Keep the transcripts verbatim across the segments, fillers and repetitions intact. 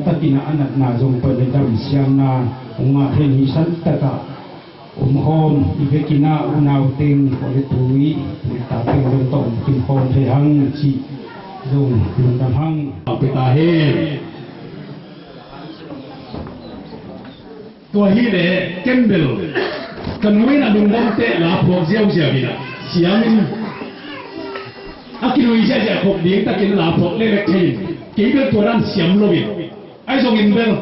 takin a natna zong pai le damsiamna hong ngah thei ni. San takah omkhawm i vekin ah unau teng, pawlpi tui, tui ta teng zong tawh om kim khawm thei hang cih zong lungdam hang. Pawlpi ta hen. Tua hi leh ken bel ka nu in a lungdam teh la phuak ziauziau in ah siam in, a kinui ziahziah khop ding takin la phuak leklek thei in, kei bel tua dan siam lo in. Ahi zongin bel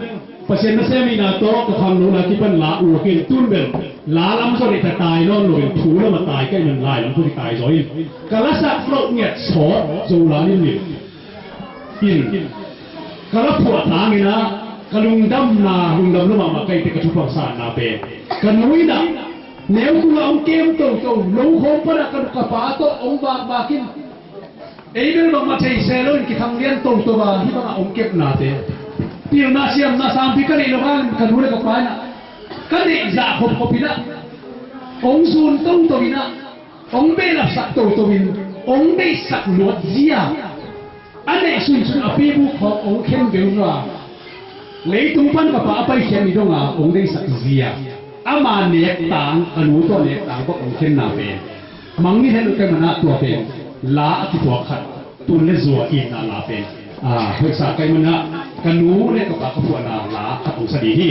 Pasian nasem ihna tawh ka khangno la kipan la uak in, tun bel la lam zaw dih ta tai nawn lo in, thu lam a tai ka hih man lai lam tawh kitai zaw in, ka lasak loh ngiat sawt zo la nin nin in, ka la phuah tangin ah ka lungdamna, lungdam lua mahmah ka hih teh ka thupha sanna pen ka nu in ah neu tungah hong kem toto, lo khawm panah ka nu ka pa tawh hong vakvak in, ei bel bangmah thei se lo in kithang lian toto a hih bangah hong kepnate pilna siamna sangpi ka neih loh hangin ka nu le ka pa in ah ka neih zah khopkhop in ah hong zun toto in ah hong behlapsak toto in hong deihsak luat zia, a neih sunsun a pibuk khawng hong khen bel nua, leitung pan ka pa a paikhiat ni dong a hong deihsak zia, ama nek tang, ka nu tawh nek tang bawk hong khenna pen mang ni hen uh ka hih man ah tua pen la a kituak khat, tun le zua itna la pen a hoihsa ka hih man ah ka nu le ka pa ka phuahna la khat hong sa ding hi.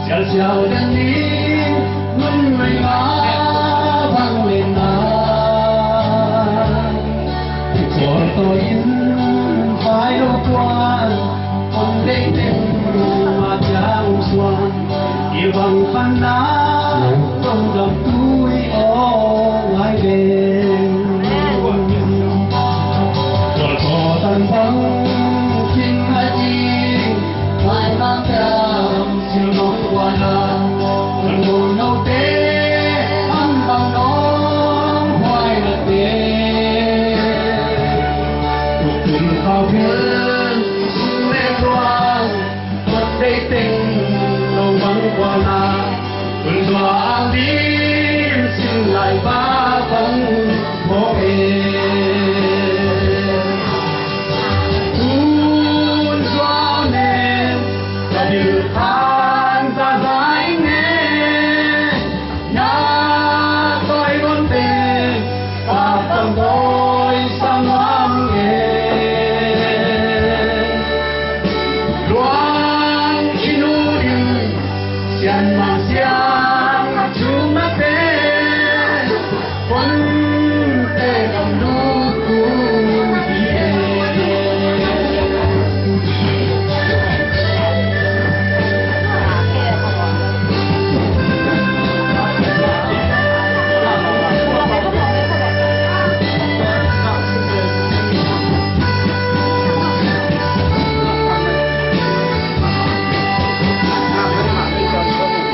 Sialsial ding ding, nun nuih nga bang leh na. Kawltawi in vai lo tuan, kon deih teng ma ciang suan. I bang pan na, kon dam tui aw ngai leng. Kawltawi tan bang kin a ding, vai bang dam Silnong kuana, kan gol note, an bang nong huai nate. Tuk tum khau phel, sung le tuang, tuat dei teng, lo bang kuana, kun dua ang dim, sin lai ba bang. Sian mang siang a chung mate, Konte kam lutu hi e.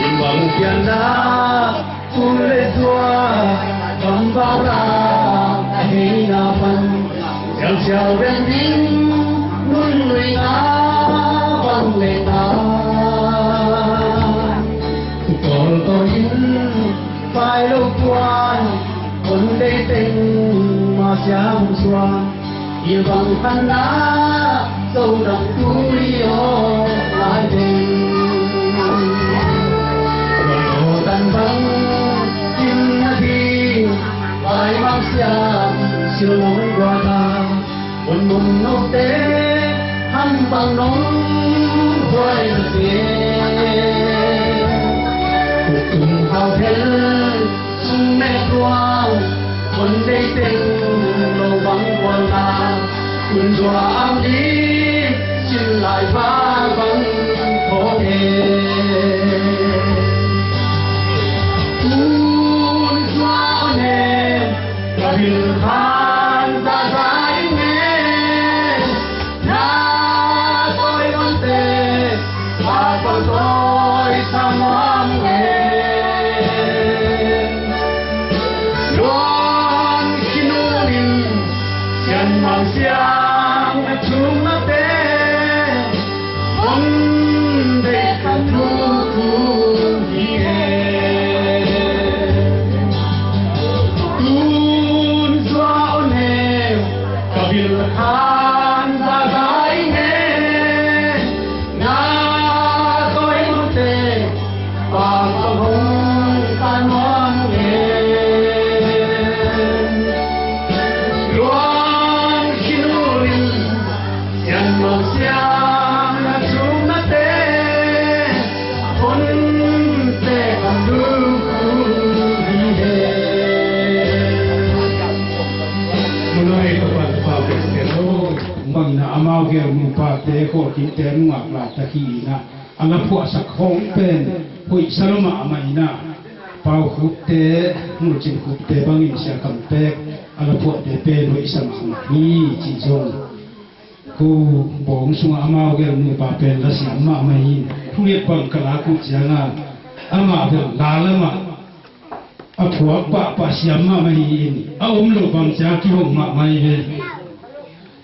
Imbang kian na Tun le tua, bang bala, a hei na pan. Sial sial ven ding, nun lui na, bang le na. Tol tol in, pai lo tuan, kon dei teng, ma siam suan. Gilvang khanna, Zodam tui aw lai ding. Tuan aw tan bang, kim na ding, vai mang siam, sil nong guana. Mun mun note, han bang nong guai na ding. Tuk tung hau hel, Sung meh tuang, kon dei teng lo bang kuan na, kun zua ang ding, sin lai pa bang khawng Siang na chung na te, hon bek ka thu thu hi e. Tun zua on e, ka bil khan za zai ne. Na toy mute, pa ka hong ka nuam ne. Luang khin ul in, sian mawng siang na chung na te, hon te ka lu ku hi he. Nunai ka pan pa pe te lo. Bangin a amau gel nupate, khualkinte nungak laitak hi in a, a la phuahsak khawng pen hoihsa lua mahmah in a, Pau Khupte, Ngulcin Khupte bangin Sia Kam Pek a la phuahte pen hoihsa mahmah hi cih zong. Ko bawng sungah amau gel nupa pen la siam mahmah hi in, thunget bang ka lak uh ciangin amah bel la lamah a phuak pahpah siam mahmah hi in, a om loh bang ciang kihong mahmah hi ve.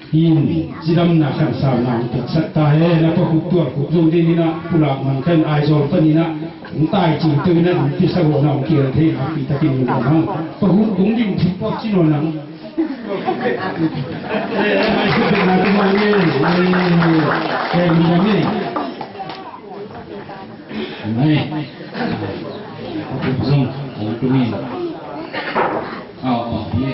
In, cidamna khansauna hong piaksak ta hen. A Pa Khup, Tual Khup zong ding in a, pulak man kha in Aizawl panin a, hong tai cing teuh in a, hong piaksak awna hong kihel thei nakpi takin in hong hang. Pa Khup, hong ding thupok ci nawn ang. Eh, eh, mai sipekna tu man ngen. Eh, eh, mi dam ngen. Mai. Zong, zong tu min. Aw, aw, ye.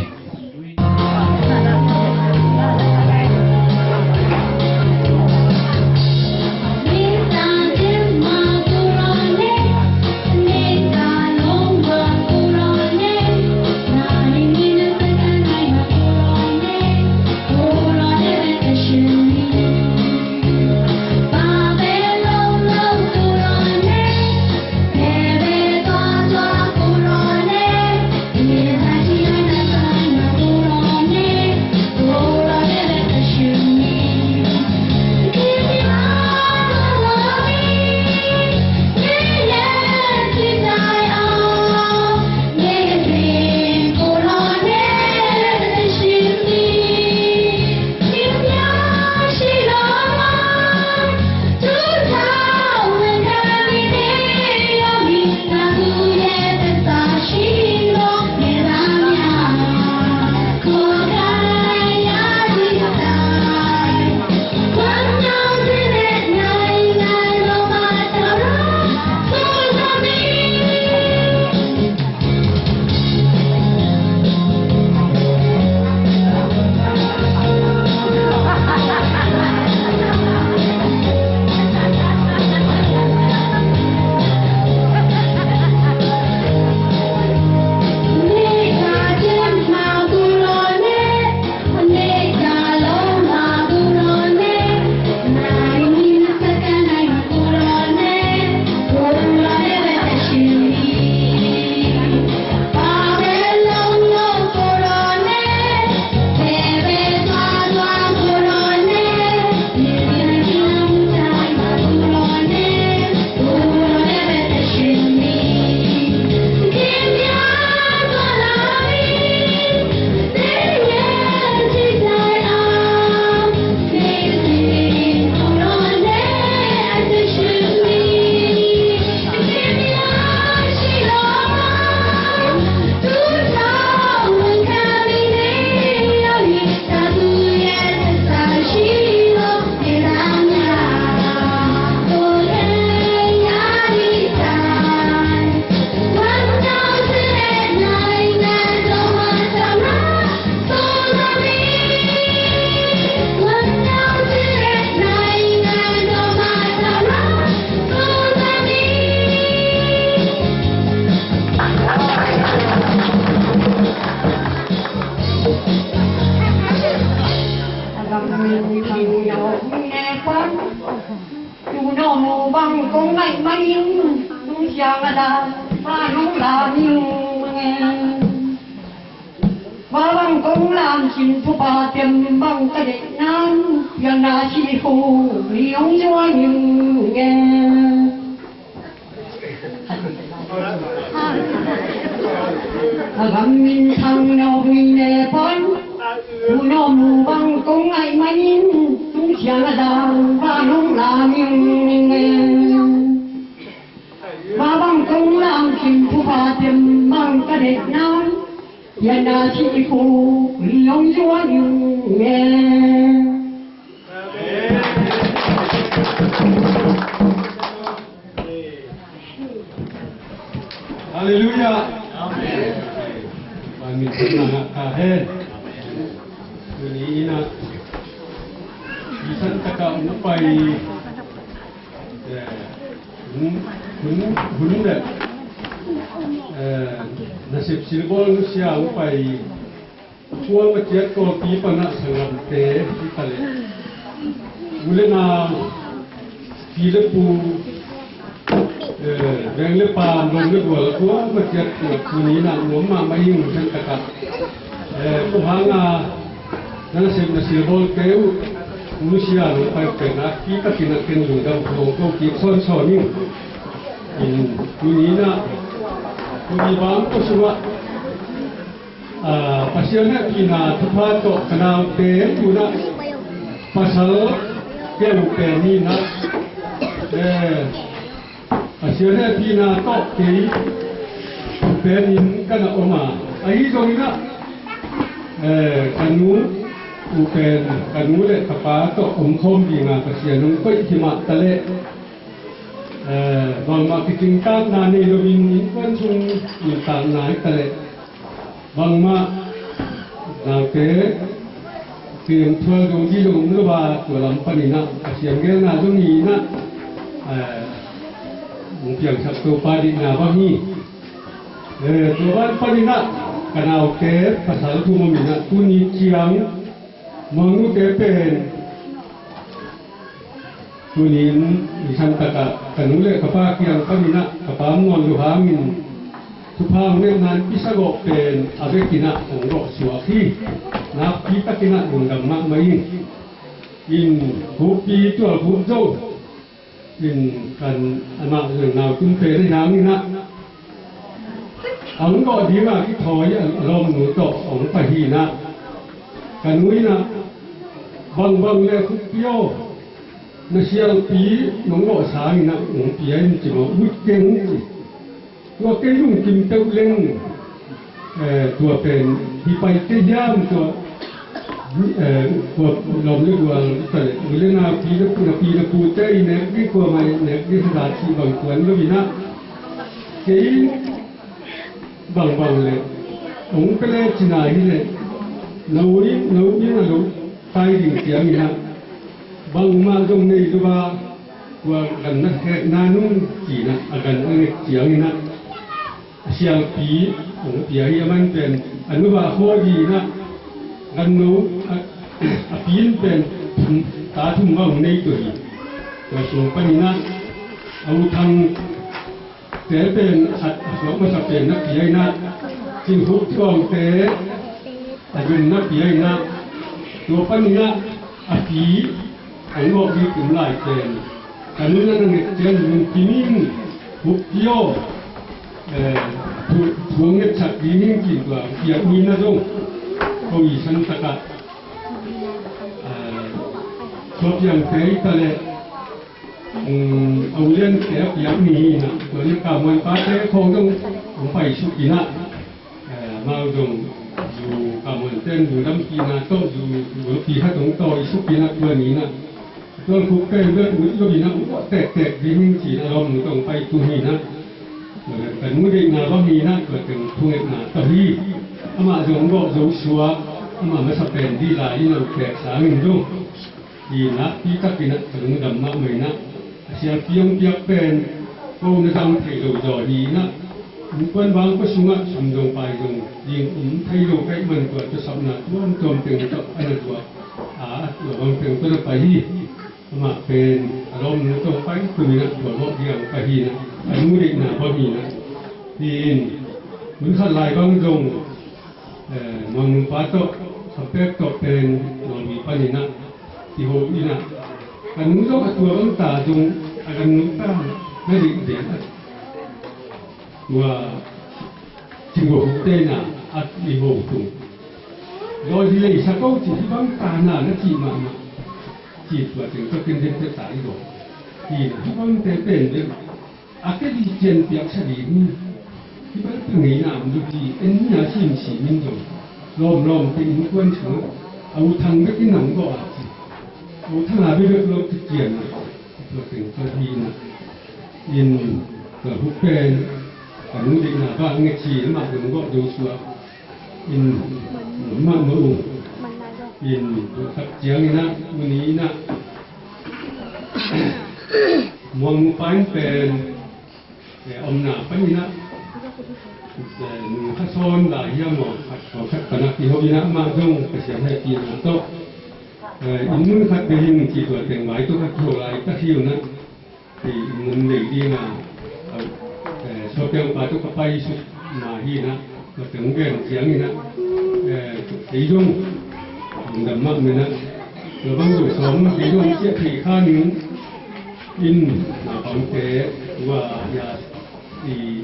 Tuuno nu bang kong naih manin, nung siang a dan, ma nung la ning ngen. Ma bang kong lam sin thupha tem bang ka deih nan, piang na si hu, li ong zua ning ngen. A gam min thang no mi ne pon. Unawm bang kong ngaih manin tung ciang a dang vanung lam ing. Ma bang kong lam kim pu pa tem bang ka det nang. Yan a si i pu i ong yuan ing. Halleluiah. Amen. Amen. Amen. Tuni in a, i san taka hong pai, eh, hun, hun, hun le, eh, nasep silbawl nusia hong pai, Kua maciat kawlpi panah sanggamte hi ta leh, u le nau, pi le pu, eh, veng le pam, lom le gual, kua maciat kua tuni in a nuam mahmah hi. Hong san takah, eh, kua hanga na nasepna silbawlte uh nusia lo pai pen a, kitakin a ken lungdam kong ko kik sawnsawn ing. In tuni in a, tuni bang ko sungah, Ah, Pasian hehpihna thupha tawh ka naute tunah pasal keu pen hi in a, eh, Pasian hehpihna tawh kei u pen in ka na om a, ahi zongin a, eh, ka nu u pen, ka nu le ka pa tawh omkhawm dinga Pasian hong koih hi mah ta leh, eh, bangmah kicingtakna nei loin innkuan sung nuntakna hi ta leh, bangmah naute kem thual zo dih lo om lo a, tua lam panin a Pasian gelna zong hi in a, eh, hong piangsak Topa deihna bang hi. Eh, tua ban panin a ka naute pasal thum om in a, tuni ciang Muangnute pen tuni in nisan takah ka nu le ka pa kiang panin a ka pa om nawn lo hangin thupha hong ngetna in kisa gawh pen a vekin a hong gawh suak hi. Nakpi takin a lungdam mahmah ing. In khukpi tual khuk zo in kan amah zong nau tum pen ahi hangin a, a hong gawh dingah kithawi a lawmnu tawh a hong pai hi in a, ka nu in a, bangbang le khukpi aw, na sialpi nong gawh sangin a hong pia in ci mawk, ut keng ci. Tua kei lungkim peuh leng, eh, tua pen hi pai kei hiam, tua, eh, tua lawm le gual ta le, u le nau, pi le pu, na pi na pute i nek ding, kuamah i nek ding, hada cih bang tuan lo in a, kei bangbang le hong pia le cina hi le, no in, no in a lo tai ding ciangin a, bangmah zong nei lo a, tua gan na khekna nung ci-in a, a gan a ngek ciangin a, a sialpi hong pia hi. Aman pen a nu a khawi hi in a, ganno a, a pi in pen thum, ta thum bang hong nei tuah hi. Tua sung panin a, a u Thangte pen a, a suak masa pen na pia in a, Cin Hup Thuangte a zun na pia in a, tua panin a, a pi a ngawh ding tum lai pen ka nu in a na ngek ciang lungkim in, Hup Pio, eh, thu, thu ngetsak ding in, Cin tua piak ni na zong ko i san takah, eh, tua piangte i ta le, um, a u Liante a piak ni hi in a, tua ni Kamuan pate khawng zong hong pai suk in a, eh, amau zong zu Kamuan ten zu dampihna tawh zu, zu pi khat hong tawi suk in a, tua ni in a, tual khuk pen bel ut lo in a, ut tektek ding in ci-in a lawmnu tawh hong pai tung hi in a, ka nu deihna bang hi in a, tua teng thungetna tawh hi. Amah zong hong gawh zo suak, amah masa pen dih lai in a, ut tek sangin zong hi in a, nakpi takin a ka lungdam mahmah in a, a sialpi hong piak pen ko na zang thei lo zaw hi in a, innkuan vang ko sungah sum zong pai zong ding om thei lo ka hih man tua, tua sapna tuamtuam teng tawh a na tuah a, tua bang teng tawh na pai hi. Amah pen a lawmnu tawh pai kum in a, tua lawh ding a pai hi in a, a nu deihna bang hi in a, hi in, hun khat lai bang zong, eh, Muangnu pa tawh, Khampek tawh pen Nawlbui panin a kiho in a, ka nu zong a tua bang ta zong a gannu ta na deih den a, tua Cin Hup Thangte in a, a kiho tung. Dawi hi lei sa ko ci, hih bang ta na na cih mahmah. Ci tua teng ka ken den te ta i daw. Hi na hih bang te pen den. A ke di cian piak sa di ni. Hih bang te ngei na am du ci, en ni a sim sim in daw. Lawm lawm te in kuan sa. A u thang bek in nang daw a ci. A u thang a bek bek lawm te cian a. Tua teng tua hi na. In tua hu pen ka nu deihna bang nge ci, amah dong gawh do suak. In mah mah uh. In tua tak ciang in ah, uni in ah. Muang mu pa in pen, eh, omna pan in ah. Eh, nu kha sawn la hiam aw, khat, khat panak i ho in ah, amah dong Pasian hehpihna tawh. Eh, in mun khat bek in ci tua teng mai tawh khat kiho lai tak hi uh na. Hi in mun lei ding a, eh, suapiang pa tawh ka pai suk ma hi na, tua teng gen ciang in ah, eh, ei zong lungdam mah men ah, tua bang zong sawm kei zong ciah thei kha ning in, na bangte ua ya i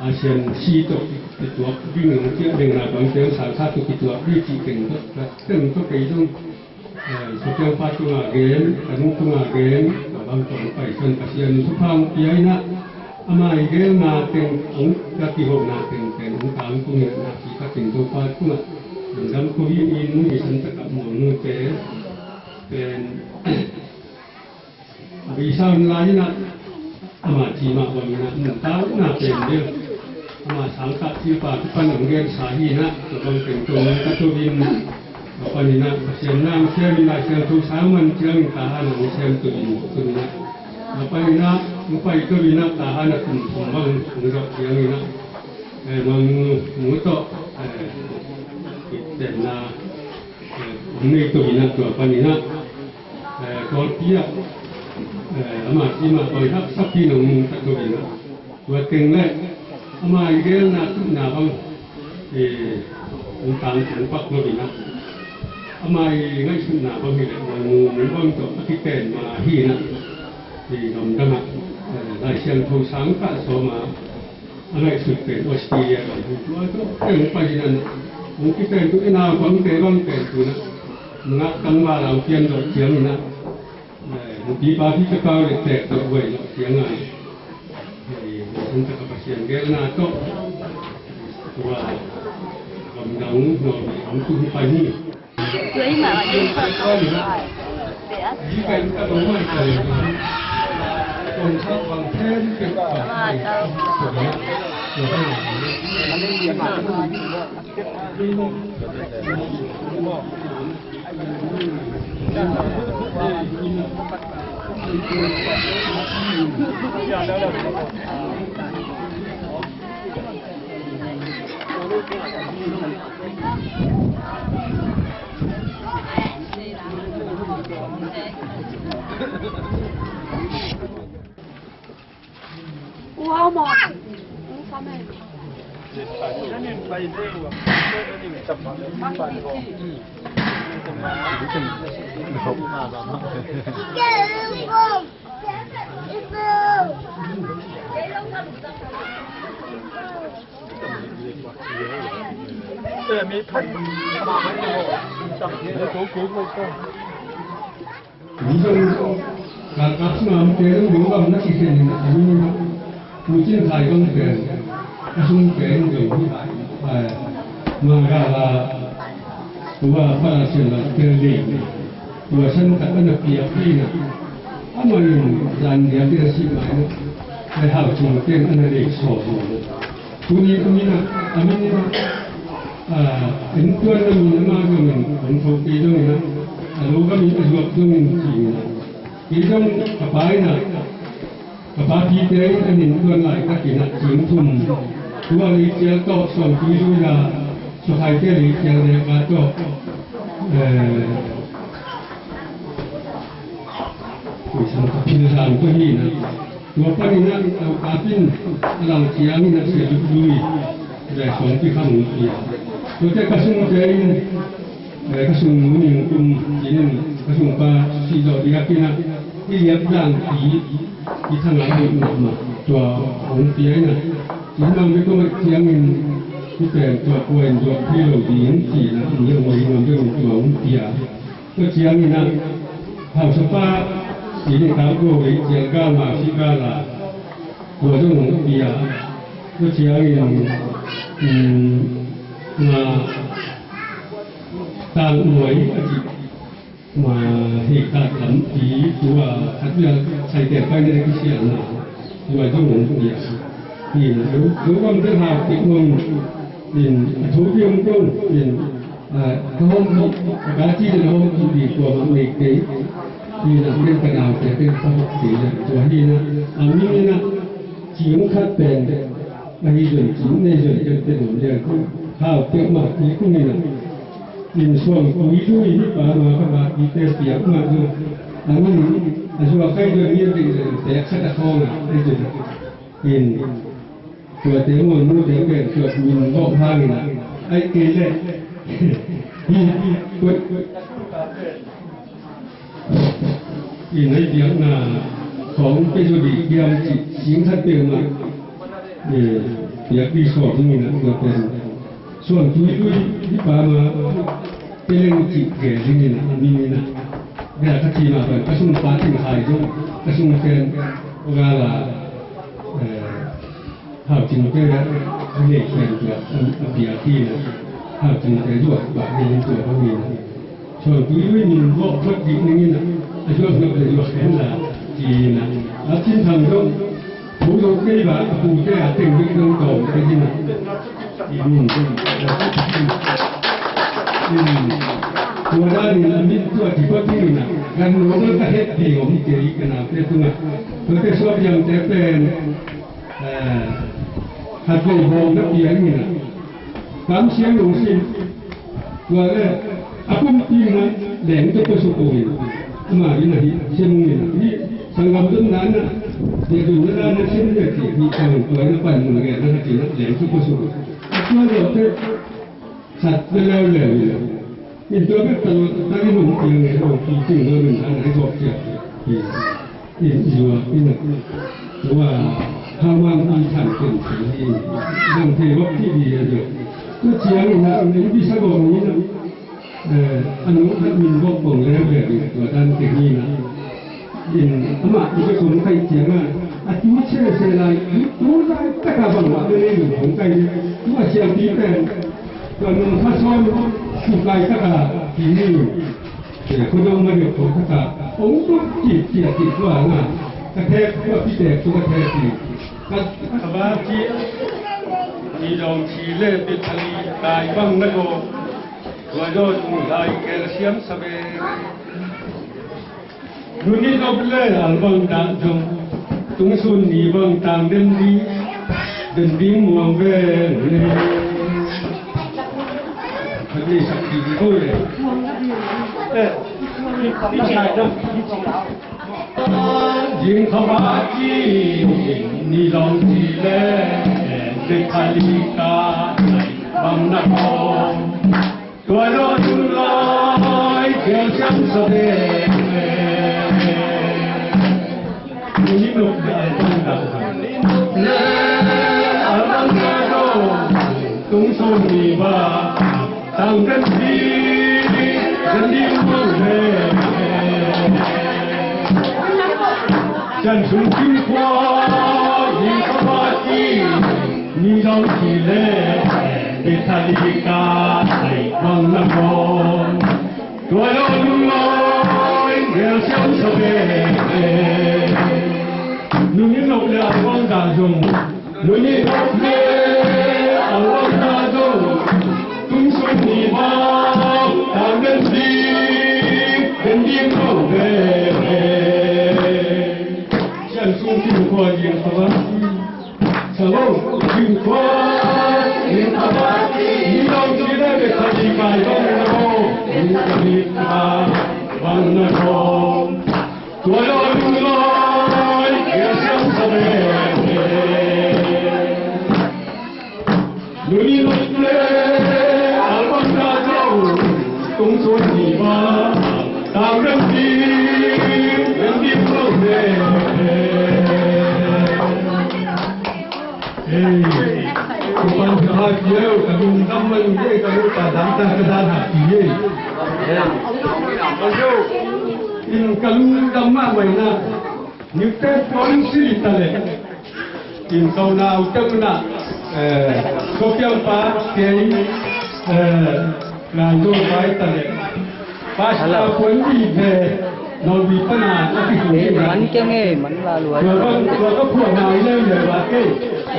Asian si tawh kituak ding nang ciah ding na bangte sang kha tawh kituak ding cih teng tawh, teng tawh kei zong. Eh, suapiang pa tungah gen, ka nu tungah gen, ka bang tawh hong pai san Pasian in thupha hong pia in ah, ama i gelna teng, hong ka kihona teng pen hong tangtung in ah, ci ka ken Topa tungah lungdam ko hi in, mi san takah muang nute pen a visa online in ah, ama ci mah bang in ah, nuntakna pen bel ama sangkah sipa kipan hong gensa hi in ah, tua bang teng tawh ka tua in, tua pan in ah, Pasian na hong siam in, Lai Siangtho sang man ciangin Tahan ah hong siam tua in, tua in ah, tua pan in ah, hong pai tua in ah, Tahan ah kum thum bang hong zawh ciangin ah, eh, Mang Nu tawh, eh, kitenna, eh, hong nei tua in ah, tua pan in ah, eh, Kawlpi ah, eh, ama ci mah tua in ah, sakpi nong nungta tua in ah. Tua teng le, ama i gelna tutna bang, eh, hong tang hong pak lo in ah. Ama i ngaihsutna bang hi le, Mang Nu bang tawh a kiten ma hi in ah. Eh, gamdang ah, eh, Lai Siangtho sangkah sawm a, a ngaihsut pen Australia lam hi. Tua tawh teng pai in ah, hong kiten tu in ah, bangte bang pen tu in ah. Ngah tangval a hong pian zawh ciang in ah. Eh, nupi papi ka pau le tek tawh guai zawh ciang a. Eh, hong taka Pasian gelna tawh. Tua gamdang nuam hong tu hi pai hi. Tua galkap sungah omte zong lungdam na kikhen in a, a min in a, Pu Cin Khai bang pen a sung pen zong hi. Mangala tua Palasian lam tel ding tua san khat a na piak ding a, amah in zan dia tel si mai na, a hau chung pen a na lei saw. Tuni tuni na, a min in a, a, en tuan na min a ma zong in, hong tho kei zong in a, a lo gam in a zuak zong in ci in a. Kei zong ka pa in a, ka pa pite in a nin tuan lai ka kin a, cing thum. Tua lei cial tawh, suang tui zui la, suakhai te lei cial le ka tawh. Eh, ui, sang ka pil zang tua hi na. Tua panin ah, Laukap in a lang ciangin ah Sia Lut Lui, Zai Suang Pi Kham Ung Pia. Tuate ka sungte in, eh, ka sung nu Ning Kum Cin in, ka sungpa si zawh diak in ah, i liak dang pi, i thang a hoih mahmah, tua hong pia in ah. Cin Mang Bek Kong ah ciangin, Hih pen tua kua in zuak thei lo ding ci-in ah, mi a huai nuam deuh in tua hong pia. Tua ciangin ah hausapa in i tangko lei ciang galmau si gal a, tua zong hong pia. Tua ciangin, um, na tangnuai a cih ma hei ka tampi tua khat bia saite paina le kisialna tua zong hong pia. Hi na, lo, lo bang te hau pik nuam in a thu piang kong in, ah, ka hong ki, ka ka ci den hong ki di tua bang nei kei. Hi na, ken ka naute ken ka hong ki le tua hi na, a mi hi na, ci hong khat pen a hi zon ci nei zon ken te nuam lian kong hau pek ma ki kong hi na. In suang tui lui hi pa ma ka ma pi te piak ma tu. A min a zuak kai dua mi a ding le te khat a khawng a ai tu. In tua te muan mu te pen tua min bawk hang in a ai kei le. Hi hi kut. In ai biakna khawng pe zu di kiam ci sing khat pe ma. Eh, biak di suak ding in a tua pen. Suan tui tui hi pa ma, peleng cih gel ding in a, a min in a. Bia ka ci ma pen, ka sung pa ting khai zong, ka sung pen, o ga la, eh, hau cing te, a nei pen tua, a, a bia ki in a, hau cing te zuak, ba, nei in tua, a min in a. Suan tui tui min bawk phot dih ning in a, a zuak nop le zuak hen la, ci in a. A cin thang zong, thu zong kei ba, a pu te a teng bik zong tawm kei in a. Tua dan in a min tua ci phot dih in a, gan nuam ka het ding om kei ka naute tungah. Tuate suak yam te pen, eh, khat vei bawng na piang in a. Kam siang lungsim. Tua le, a pumpi na leng tua pasuk ung in. Ama in a hi, siam ung in a. Hi, sanggam dun na na. Dia dun na na na siam dia ki, hi, sanggam tua na pan mun ge na hati na leng tua pasuk ung. A tua le te, sat na leu leu in a. In tua bek ta lo, ta in hong piang e, hong pi ting lo in a na hi gok cia. Hi. In, in, in, in, wa, hau mang i chan ken ken hi, dang thei wak ti di a zo. Tua ciang in a, in bisa gong in a, eh, a nung khat min bok kong leu leu in, tua dan te hi na. In, amah i be kong kai ciang a, a tu che se lai, tu lai, ta ka bang wa le le kong kai, tua ciang ti pen, tua nung kha son, tu kai ta ka, ti ni. Khuadong ma diok kho kha ka ong tuk kik kiak kik tua nga ka thek tua pi tek tua ka thek kik ka ka ba kik. Ni dong ci le bit thali kai bang na ko. Tua do tung lai kel siam sa be. Nuni dop le al bang da dong. Tung sun ni bang tang den di. Den di muang ve le. Khat ni sak ti di ko le. Jing kha ba ki ni long ti le, de kha li ka lai bang na ko. Tua lo tu lai ke siam sa de. Ni no le al bang da. Le al bang da do. Tung so ni ba. Tang kan ti, kan ti mo le. Chan sung kim khua, ni kha ba ti, ni long ti le. Be tha li ka, ai bang na mo. Tua lo nu lo, ngel siam sa be. Nu ni lo le, ai bang da zong. Nuni thok le a lawmna zong tung sung ni bang tang den ding den ding lo ve. Sian sung king khua ding kha bang si sa lo king khua ding kha bang si ni dong si le be kha ding kai bang na lo ni kha ding kha bang na lo. Tua lo lung lai kia siang sa ve. Nuni lo le albam ta zau tung suan ni ba tang rem di rem di lo ve. Hey, kupan Hati eu, ka lungdam mah in ei, ka lungdam ta, ka dan hati ei. In ka lungdam mah mah in ah, nute puan sili ta leh, in ka unau te un ah, eh, Sopiang pa kei, eh, ngai zo pai ta leh. Pastor Puan Bih le Nawn Bih pana a kikhu hi. Man keng e, man la lua. Tua ka, tua ka phuahna i lem le va kei.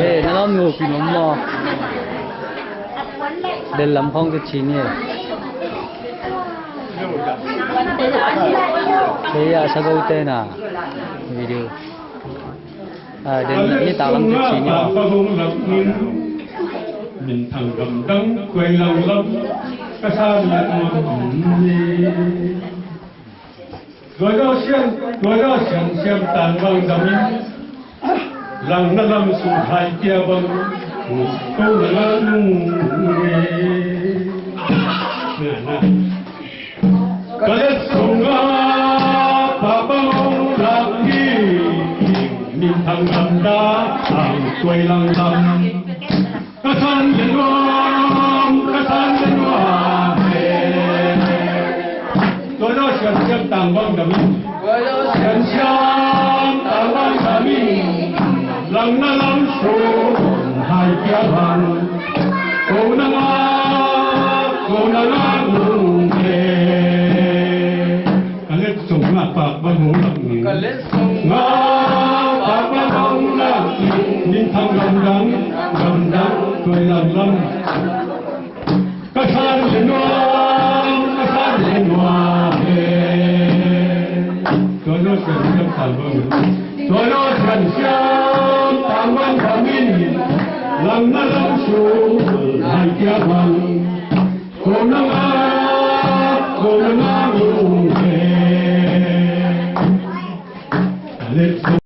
E, na lawm nu pi mawm maw. Del lam khawng ka chin e. Kei a sa go te na video. A, den nitak lam ka chin e. Minthang gamdang tuai lang lam ka sa le nuam ni. Tuai lo sian, tuai lo sian siam tang bang dam in. Lang na lam su hai kia bang ko na la nung ni. Ka letsong a pa bang hong lak hi. Minthang gamdang tuai lang lam. Ka san le nuam, ka san le nuam e. Tua lo sian siam tang bang dam in. Sian siam tang bang dam in. Lang na lam su hai kia bang. Ko na nga, ko na nga nung e. Ka letsong a pa bang hong lak hi. Ka letsong a pa bang hong lak hi. Minthang gamdang, gamdang tuai lang lam. Ka san le nuam, ka san le nuam e. Tua lo sian siam tang bang. Tua lo sian siam tang bang dam in. Lang na lam su hai kia bang. Ko na nga, ko na nga nung e. Let's go.